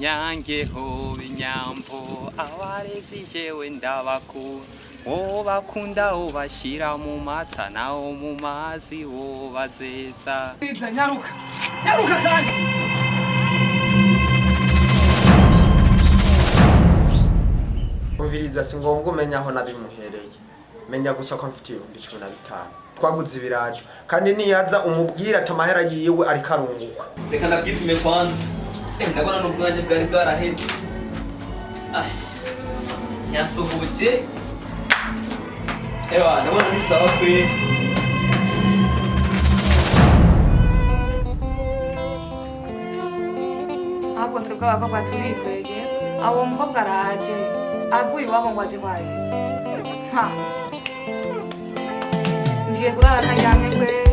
Inyange hoba inyambo, abarezi jewe ndabakunda, wobakunda wobashira mu matsa nawo mu mazi wobazeza. Nyaruka nyaruka kandi. Umviriza, si ngombwa umenya aho nabimuhereye, menya gusa ko mfite 15,000 twaguze ibirato, kandi niyaza umubwira ati amahera yiwe ariko arunguka. Reka ndabyipime kwanza. Ndabona n'ubwanjye bwari bwaraheze. Ash, nyasohoje. Ewa, ndabona ni sawa kweli. Ahubwo twebwe abakobwa turikwege. Aho uwo mukobwa araje avuye iwabo ngo aje kwa Eva, nta ngiye kurara ntaryamye kweri.